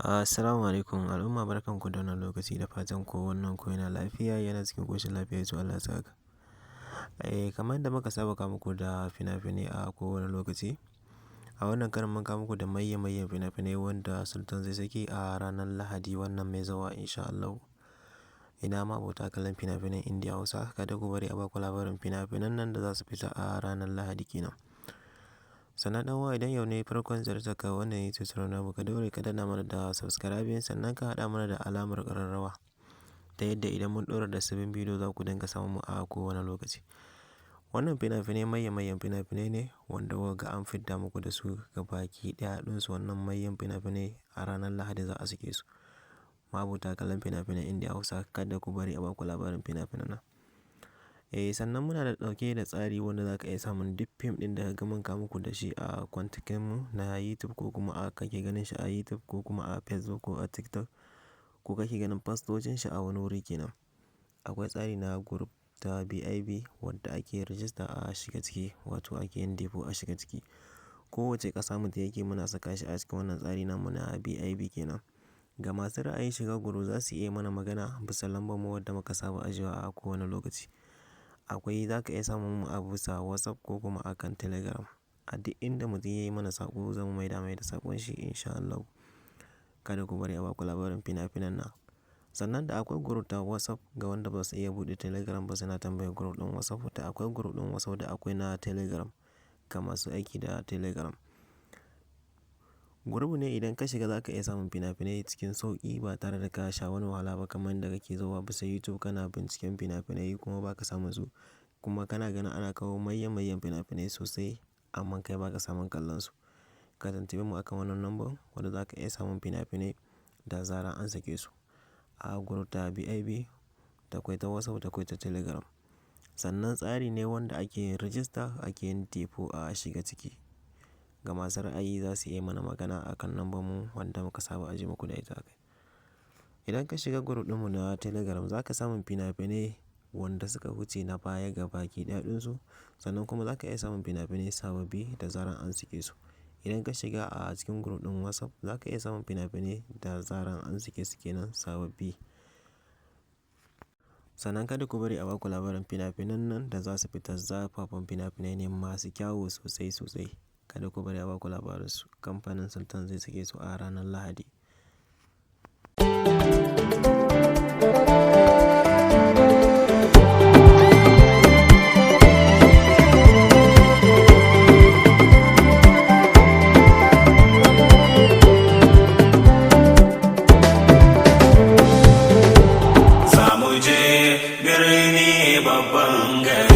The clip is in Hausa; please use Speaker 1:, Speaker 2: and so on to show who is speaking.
Speaker 1: Assalamu alaikum al'umma, barkanku da wannan lokaci, da fatan ko wannan ku yana lafiya, yana cikin koshin lafiya. To, Allah ya saka. Kamar yadda muka saba kawo muku da fina-finai a kowane lokaci. A wannan karon mun kawo muku da mayyan mayyan fina-finai wanda Sultan zai saki a ranar Lahadi wannan mai zuwa, insha Allahu. Ina ma abota kallon fina-finan Indiya Hausa, kada ku bari a baku labarin fina-finan nan da za su fita a ranar Lahadi kenan. Sannan ɗan uwa, idan yau ne farkon ziyartar ka wannan YouTube channel namu, ka daure ka danna mana da subscribing, sannan ka haɗa mana da alamar ƙararrawa, ta yadda idan mun ɗora da sabbin bidiyo za ku dinga samun mu a kowane lokaci. Wannan fina-finai mayyan mayyan fina-finai ne wanda kuka ga an fidda muku da su gabaki ɗaya ɗinsu. Wannan mayyan fina-finai a ranar Lahadi za a sake su. Ma'abota kallon fina-finan Indiya Hausa, kada ku bari a baku labarin fina-finan nan. Sannan muna da ɗauke da tsari wanda za ka iya samun duk fim ɗin da ka ga mun kawo muku da shi a kwantikin mu na YouTube, ko kuma a kake ganin shi a YouTube, ko kuma a Facebook, ko a TikTok, ko kake ganin fastocin shi a wani wuri kenan. Akwai tsari na group ta BIP wadda ake rijista a shiga ciki, wato ake yin depo a shiga ciki. Kowace ƙasa mutum yake, muna saka shi a cikin wannan tsari namu na BIP kenan. Ga masu ra'ayin shiga group, za su iya mana magana bisa lambar mu wadda muka saba ajiyewa a kowane lokaci. Akwai, za ka iya samun mu a bisa WhatsApp ko kuma a kan Telegram. A duk inda mutum ya yi mana saƙo, zamu maida mai da saƙon shi, insha Allahu. Kada ku bari a baku labarin fina-finan nan. Sannan da akwai group ta WhatsApp ga wanda ba su iya buɗe Telegram ba, suna tambayar group ɗin WhatsApp. Da akwai group ɗin WhatsApp, da akwai na Telegram ga masu aiki da Telegram. Group ne idan ka shiga za ka iya samun fina-finai cikin sauƙi ba tare da ka sha wani wahala ba, kamar yadda kake zuwa bisa YouTube kana binciken fina-finai kuma ba ka samun su. Kuma kana ganin ana kawo mayyan mayyan fina-finai sosai, amma kai ba ka samun kallon su. Ka tuntuɓe mu akan wannan number wanda za ka iya samun fina-finai da zarar an sake su. A group ta BIP, da akwai ta WhatsApp, da akwai ta Telegram. Sannan tsari ne wanda ake yin rijista, ake yin depo a shiga ciki. Ga masu ra'ayi, za su iya mana magana a kan lambar mu wanda muka saba ajiye muku da ita a kai. Idan ka shiga group ɗinmu na Telegram, za ka samu fina-finai wanda suka wuce na baya gabaki ɗaya ɗinsu. Sannan kuma za ka iya samun fina-finai sababbi da zarar an sake su. Idan ka shiga a cikin group ɗin WhatsApp, za ka iya samun fina-finai da zarar an sake su kenan, sababbi. Sannan kada ku bari a baku labarin fina-finan nan da za su fita. Zafafan fina-finai ne masu kyawu sosai sosai. Kada ku bari a baku labarin su. Kamfanin Sultan zai sake su a ranar Lahadi.
Speaker 2: Za mu je birni, babban gari.